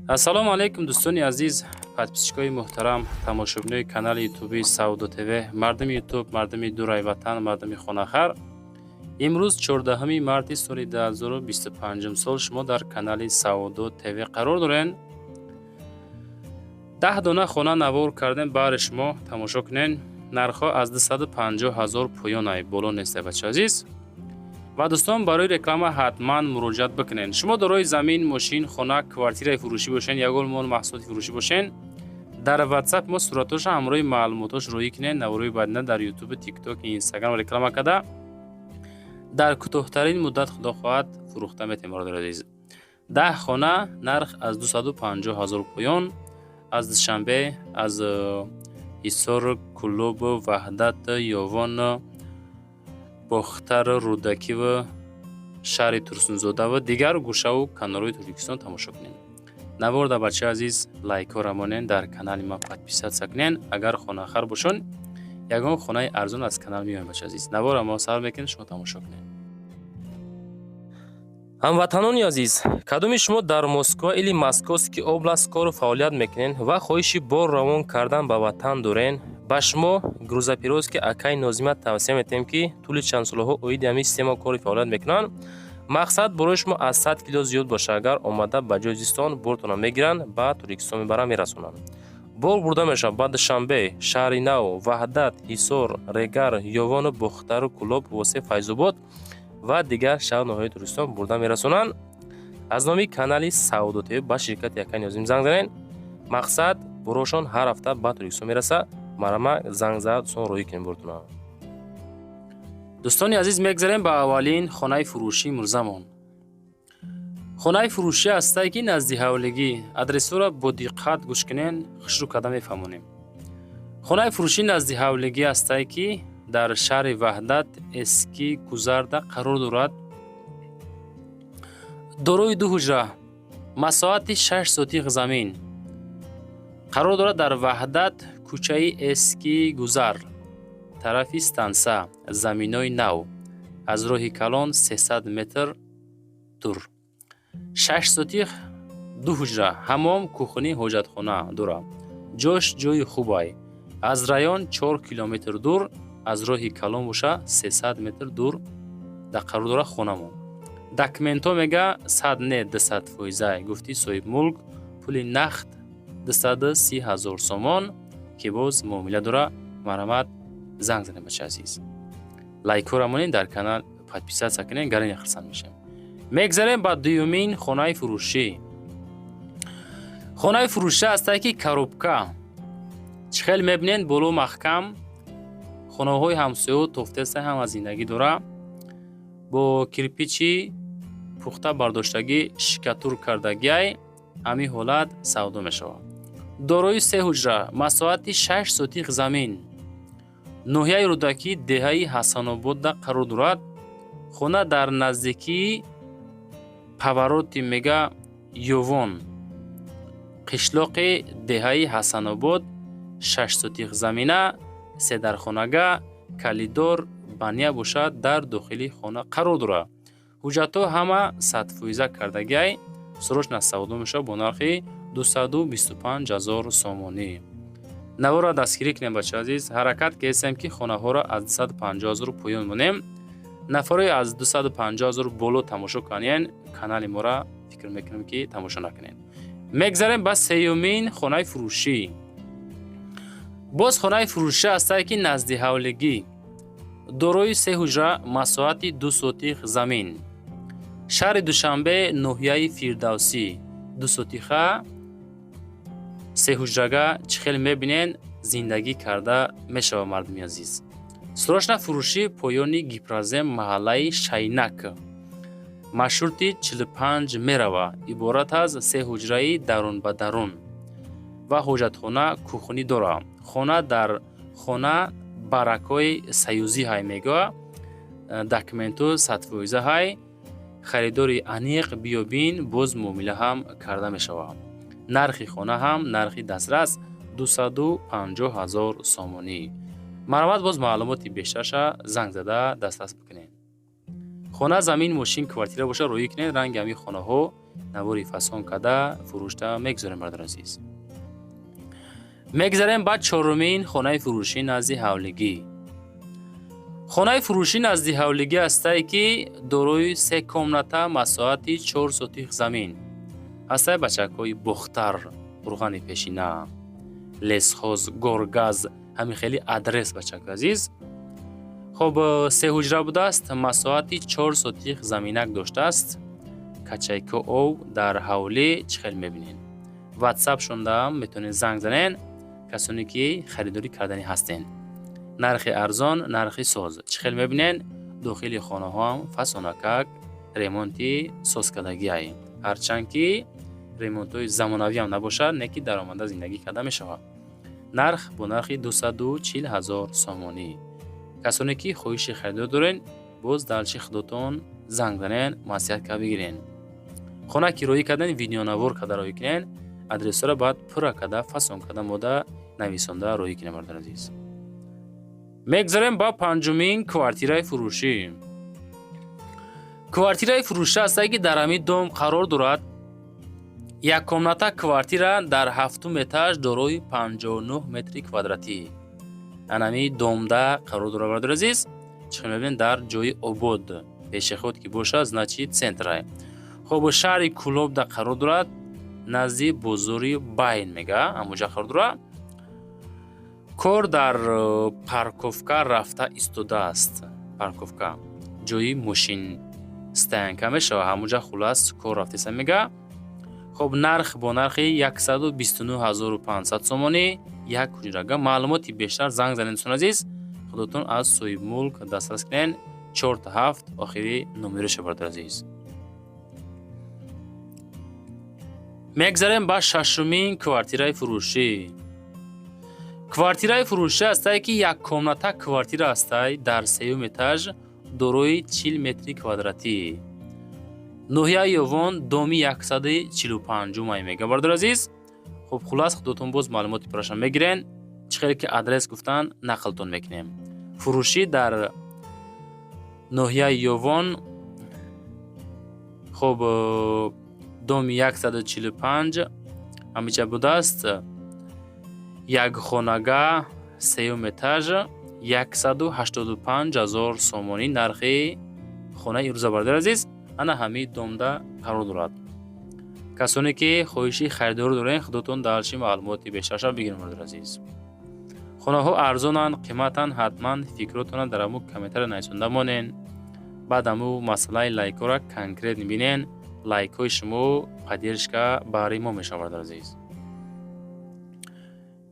Ассалому алайкум, дӯстони азиз, подписчикои муҳтарам, тамошобинои канали ютуби Савдо ТВ, мардуми Ютуб, мардуми дурай ватан, мардуми хонахар. Имрӯз 14 марти соли 2025 сол шумо дар канали Савдо ТВ қарор дорен. 10 дона хона навор кардем баҳри шумо, тамошо кунен. Нархҳо аз 250 ҳазор поёнай, боло нестай, бача азиз. Ва дӯстон, барои реклама ҳатман муроҷиат бикунед. Шумо дорои замин, мошин, хона, квартираи фурӯшӣ бошен, ягон мол, маҳсулоти фурӯшӣ бошен, дар Ватсап мо суратоша ҳамроҳи маълумотош роҳӣ кунед. Наворои баъдина дар Ютуб, Тикток, Инстаграм реклама карда, дар кӯтоҳтарин муддат, худо хоҳад, фурӯхта метем. Бародари азиз, 10 хона, нарх аз 250 ҳазор поён, аз Душанбе, аз Ҳисор, Кӯлоб, Ваҳдат, Ёвон, Бохтар, Рӯдакиву шаҳри Турсунзодаву дигар гӯшаву канорҳои Тоҷикистон тамошо кунед. Наворда, бачаи азиз, лайкҳоро монен, дар канали ма подписаться кунен. Агар хонахар бошон, ягон хонаи арзон аз канал меоем. Бачаи азиз, навора мо сар мекунем, шумо тамошо кунед. Ҳамватанони азиз, кадоми шумо дар Москва или Московский область кору фаъолият мекунед ва хоҳиши бор равон кардан ба ватан дорен, ба шумо грузоперевозки акаи Нозима тавсия метиҳем, ки тӯли чанд солаҳо оиди ҳамин система кори фаъолият мекунанд. Мақсад, борои шумо аз 100 кило зиёд боша, агар омада ба ҷои зистон бортона мегиранд, ба Тоҷикистон мебаранд, мерасонанд. Бор бурда мешавад ба Душанбе, Шаҳри Нав, Ваҳдат, Ҳисор, Регар, Ёвону Бохтару Кӯлоб, Восе, Файзобод ва дигар шаҳру ноҳияи Тоҷикистон бурда мерасонанд. Аз номи канали Савдо ТВ ба ширкати акаи Нозим занг занед. Мақсад, борошон ҳар ҳафта ба Тоҷикистон мерасад. Марама, занг зад, дӯстон, роҳӣ кунем бортона. Дӯстони азиз, мегзарем ба аввалин хонаи фурӯшии мурзамон. Хонаи фурӯшӣ ҳастае, ки назди ҳавлигӣ. Адресҳоро бо диққат гӯш кунен, хушрӯ карда мефаҳмонем. Хонаи фурӯшӣ назди ҳавлигӣ ҳастае, ки дар шаҳри Ваҳдат, Эски Гузарда қарор дорад. Дорои ду ҳуҷра, масоҳати 6 сотих замин қарор дорад дар Ваҳдат, кӯчаи Эски Гузар, тарафи станса Заминои Нав, аз роҳи калон 300 метр дур. 6 сотих, ду ҳуҷра, ҳаммом, кухни, ҳоҷатхона дорад. Ҷош ҷои хубай, аз район 4 километр дур, аз роҳи калон боша 300 метр дур дар қарор дорад хонамон. Документҳо, мега, сад не, 200 фоизай, гуфти соҳибмулк. Пули нақд 230 000 сомон, ки боз муомила дора. Марҳамат, занг занед. Бача азиз, лайкҳоро монед, дар канал подписаться кунед, гарани хурсанд мешавем. Мегзарем ба дуюмин хонаи фурӯшӣ. Хонаи фурӯшӣ ҳастае, ки коробка. Чӣ хел мебинед, боло маҳкам, хонаҳои ҳамсоё тофтеста, ҳама зиндагӣ дора. Бо кирпичи пухта бардоштагӣ, штукатур кардагиай, ҳамин ҳолат савдо мешавад. Дорои се ҳуҷра, масоҳати 6 сотих замин, ноҳияи Рӯдакӣ, деҳаи Ҳасанободда қарор дорад. Хона дар наздикии повороти, мега, Ёвон, қишлоқи деҳаи Ҳасанобод. 6 сотих замина, седархонага, коридор, баня бошад, дар дохили хона қарор дорад. Ҳуҷҷатҳо ҳама 100 фоиза кардагиай. Срочно савдо мешавад бо нархи 225 ҳазор сомонӣ. Наворро дастгирӣ кунем, бача азиз. Ҳаракат кардем, ки хонаҳоро аз 250 ҳазор поён монем. Нафарои аз 250 ҳазор боло тамошо кунен, канали моро фикр мекунем, ки тамошо накунед. Мегзарем ба сеюмин хонаи фурӯшӣ. Боз хонаи фурӯшӣ ҳастае, ки назди ҳавлигӣ, дорои се ҳуҷра, масоҳати 2 сотих замин, шаҳри Душанбе, ноҳияи Фирдавсӣ. 2 сотиха, сеҳуҷрага. Чӣ хел мебинен, зиндагӣ карда мешавад. Мардуми азиз, срочно фурӯшӣ, поёни Гипрозем, маҳаллаи Шайнак, маршрути 45 мерава. Иборат аз се ҳуҷраи дарун ба дарун ва ҳоҷатхона, кухни дорад. Хона дар хона баракҳои союзӣ ҳай, мегӯя. Документу 100 фоиза ҳай. Харидори аниқ биёбин, боз муомила ҳам карда мешавад. Нархи хона ҳам нархи дастрас, 250 ҳазор сомонӣ. Марҳамат, боз маълумоти бештарша занг зада дастрас бикунед. Хона, замин, мошин, квартира боша, роҳӣ кунед. Ранги ҳамин хонаҳо Навори фасон карда фурӯшта мегузорем, бародари азиз. Мегзарем ба чорумин хонаи фурӯшӣ назди ҳавлигӣ. Хонаи фурӯшӣ назди ҳавлигӣ ҳастае, ки дорои се комната, масоҳати 4 сотих замин ҳастае. Бачакҳои Бохтар, Қурғани Пешина, Лесхоз, Горгаз, ҳамин хели адрес, бачакҳои азиз. Хоб, се ҳуҷра будааст, масоҳати 4 сотих заминак доштааст. Качайко ов дар ҳавлӣ чӣ хел мебинед. Ватсап шондаам метавонед занг занен, касоне ки харидорӣ карданӣ ҳастен. Нархи арзон, нархи соз. Чӣ хел мебинен, дохили хонаҳоам фасонакак ремонти созкардагиай. Ҳарчанд ки ремонтҳои замонавиам набошад, не ки даромада зиндагӣ карда мешавад. Нарх бо нархи 240 000 сомонӣ. Касоне ки хоҳиши харидорӣ дорен, боз дальше худотон занг занен, маслиҳат карда бигирен. Хона ки роҳӣ карден, видеонавор карда роҳӣ кунен, адресҳоро бояд пурра карда, фасон карда, мода нависонда роҳӣ кунем, бародари азиз. Мегзарем ба панҷумин квартираи фурӯшӣ. Квартираи фурӯшӣ ҳастае, ки дар ҳамин дом қарор дорад. Яккомната квартира дар ҳафтум этаж, дорои 59 метри квадратӣ. Анами домда қарор дорад, бародари азиз. Чӣ хел мебинед, дар ҷои обод, пешеход ки бошад, значит, центрай. Хоб, шаҳри Кӯлобда қарор дорад, назди бозори Байн мега, ҳамонҷа қарор дорад. Кор дар парковка рафта истодааст. Парковка, ҷои мошин стоянка мешавад, ҳамонҷа, хулас, кор рафтеса мега. Хоб, нарх бо нархи 129 500 сомонӣ, як ҳуҷрага. Маълумоти бештар занг занед, дӯстони азиз, худотон аз соҳибмулк дастрас кунед. Чорта ҳафт охири номераша, бародари азиз. Мегзарем ба шашумин квартираи фурӯшӣ. Квартираи фурӯшӣ ҳастае, ки яккомната квартира ҳастай дар сеюм этаж, дорои 40 метри квадратӣ. Ноҳияи Ёвон, доми 145-умай мега, бародари азиз. Хуб, хулас, худотон боз маълумоти пурраша мегирен. Чӣ хеле ки адрес гуфтан, нақлтон мекунем. Фурӯшӣ дар ноҳияи Ёвон, хоб, доми 145 ҳамиҷа будааст. Якхонага, сеюм этаж, 185 000 сомонӣ нархи хонаи имрӯза, бародари азиз. Ана ҳамин домда қарор дорад. Касоне ки хоҳиши харидорӣ дорен, худотон дальше маълумоти бештарша бигирен, бародари азиз. Хонаҳо арзонанд, қиматанд, ҳатман фикротонро дар ҳамун комментария нависонда монен. Баъд ҳаму масъалаи лайкҳоро конкретно бинен. Лайкҳои шумо поддержка баҳри мо мешавад, бародари азиз.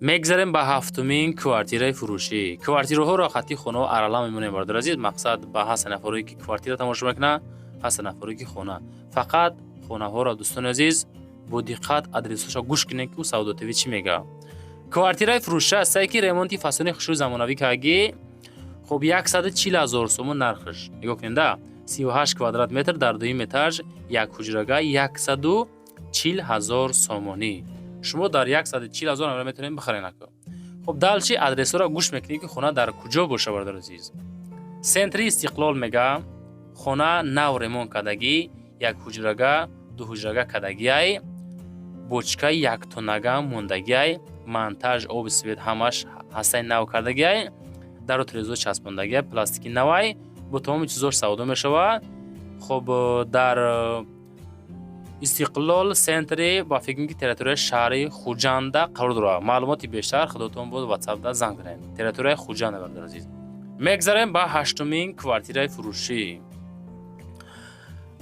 Мегзарем ба ҳафтумин квартираи фурӯшӣ. Квартираҳоро хати хонаҳо арала мемонем, бародари азиз. Мақсад, ба ҳаста нафарое ки квартира тамошо мекунад, ҳаста нафаре ки хона. Фақат хонаҳоро, дӯстони азиз, бо диққат адресҳоша гӯш кунед, ки ӯ Савдо ТВ чӣ мега. Квартираи фурӯшӣ ҳастае, ки ремонти фасони хушрӯи замонавӣ кардагӣ. Хуб, 140 000 сомон нархш. Нигоҳ кунед, да, 38 квадрат метр дар дуюм этаж, як ҳуҷрага, 140 000 сомонӣ. Шумо дар 140 000 метавонед бихаред ака. Хуб, дальше адресҳоро гӯш мекунед, ки хона дар куҷо боша, бародари азиз. Центри Истиқлол мега. Хона нав ремонт кардагӣ, як ҳуҷрага, ду ҳуҷрага кардагиай, бочкаи яктонага мондагиай, монтаж оби свет ҳамаш ҳастаи нав кардагиай, дару трезо часпондагиай, пластики навай, бо тамоми чизош савдо мешавад. Хоб, дар Истиқлол, центри, ба фикр, ки территорияи шаҳри Хуҷанда қарор дорад. Маълумоти бештар худотон боз ватсапда занг занед. Территорияи Хуҷанда, бародари азиз. Мегзарем ба ҳаштумин квартираи фурӯшӣ.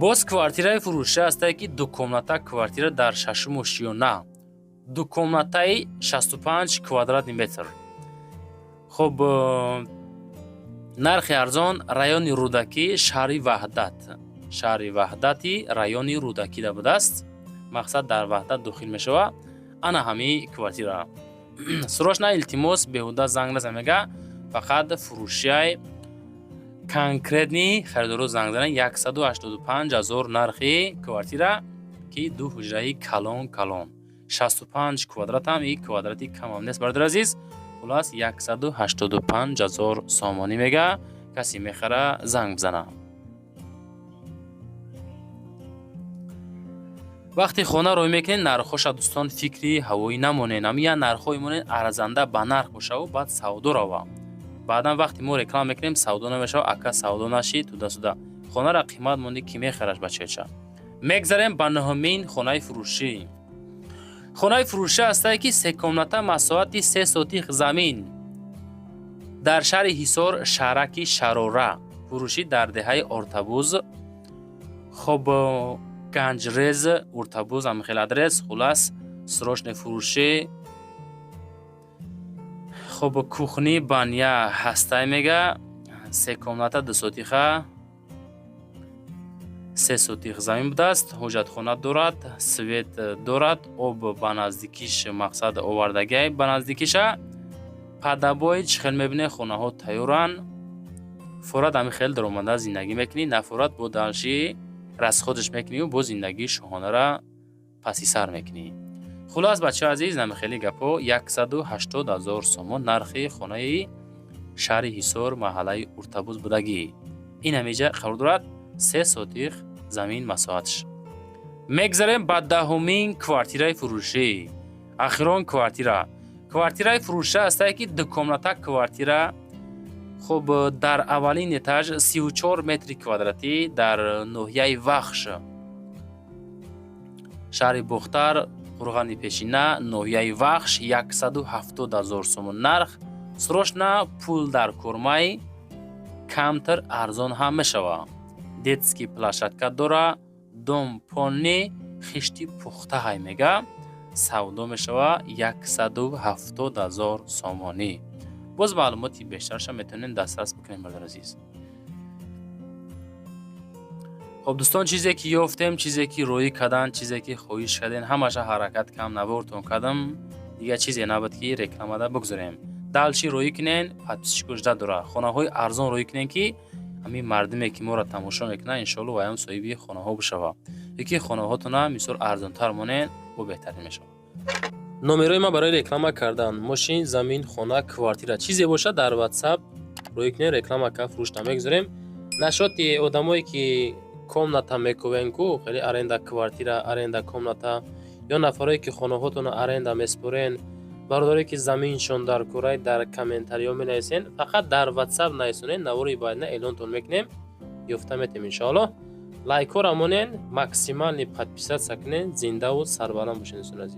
Боз квартираи фурӯшӣ ҳастае, ки дукомната квартира дар шашуму шиёна, дукомнатаи 65 квадратный метр. Хуб, нархи арзон. Райони Рӯдакӣ, шаҳри Ваҳдат, шаҳри Ваҳдати райони Рӯдакида будааст. Мақсад, дар Ваҳдат дохил мешавад ана ҳамин квартира. Срочно, илтимос, беҳуда занг назан мега, фақат фурӯшияй, конкретный харидоро занг занед. 185 000 нархи квартира, ки ду ҳуҷраи калон калон, 65 квадратам, и квадрати камам нест, бародари азиз. Хулас, 185 000 сомонӣ мега. Касе мехара, занг бизана. Вақте хона рой мекунед, нархҳоша, дӯстон, фикри ҳавоӣ намонед. Ҳамин як нархҳое монед, арзанда ба нарх бошаву баъд савдо рава. Баъдан вақте мо реклама мекунем, савдо намешава, ака, савдо нашид, туда-сюда. Хонара қимат мондӣ, ки мехараш, бачача? Мегзарем ба нуҳумин хонаи фурӯшӣ. Хонаи фурӯшӣ ҳастае, ки се комната, масоҳати 3 сотих замин, дар шаҳри Ҳисор, шаҳраки Шарора, фурӯшӣ дар деҳаи Ортабуз. Хоб, Ганҷрез, Уртабуз, ҳамин адрес. Хулас, срочный фурӯшӣ. Хоб, кухня, баня ҳастай, мега. Се комната, 2 сотиха, 3 сотих замин будааст. Ҳоҷатхона дорад, свет дорад, об ба наздикиш, мақсад, овардагиай ба наздикиша. Под обои, чӣ хел мебинед, хонаҳо тайёранд. Форат ҳамин хел даромада зиндагӣ мекунӣ, нафорат бо дальше расходаш мекунию бо зиндагии шоҳонара паси сар мекунӣ. Хулос, бачаҳо азиз, ҳамин хели гапҳо. 180 000 сомон нархи хонаи шаҳри Ҳисор, маҳаллаи Уртабуз будагӣ. Ин ҳамиҷа қарор дорад, 3 сотих замин масоҳатш. Мегзарем ба 10-умин квартираи фурӯшӣ, ахирон квартира. Квартираи фурӯшӣ ҳастае, ки дукомната квартира. Хуб, дар аввалин этаж, 34 метри квадратӣ, дар ноҳияи Вахш, шаҳри Бохтар, Қурғани Пешина, ноҳияи Вахш, 170 000 сомон нарх. Срочно пул дар кормай, камтар арзон ҳам мешавад. Детский площадка дора, дом полный хишти пухтаҳай, мега. Савдо мешава 170 000 сомонӣ. Боз маълумоти бештарша метавонем дастрас бикунем, бардар азиз. Хоб, дӯстон, чизе ки ёфтем, чизе ки роӣ кардан, чизе ки хоҳиш кардем, ҳамаша ҳаракат кам навортон кардам. Дигар чизе набуд, ки рекламада бигзорем. Дальше роӣ кунен, подписчико жда дора. Хонаҳои арзон роӣ кунен, ки ҳамин мардуме, ки моро тамошо мекунанд, иншоалло ваям соҳиби хонаҳо бишава. Яки хонаҳотона мисол арзонтар монен, бо беҳтарин мешавад. Номерои ман барои реклама кардан мошин, замин, хона, квартира, чизе бошад, дар WhatsApp роӣ кунед, реклама ка фурӯш намегузорем. Нашоти одамое, ки комната мекувен ку, хеле аренда квартира, аренда комната, ё нафарое, ки хонаҳотонро аренда меспорен, бародарое, ки заминшон дар курай, дар комментариҳо менависен. Фақат дар WhatsApp нависонед, навори баъдина эълонтон мекунем, ёфта метем, иншоалло. Лайкҳоро монен, максимальный подписаться кунен. Зиндаву сарбаланд бошед, дӯстони азиз.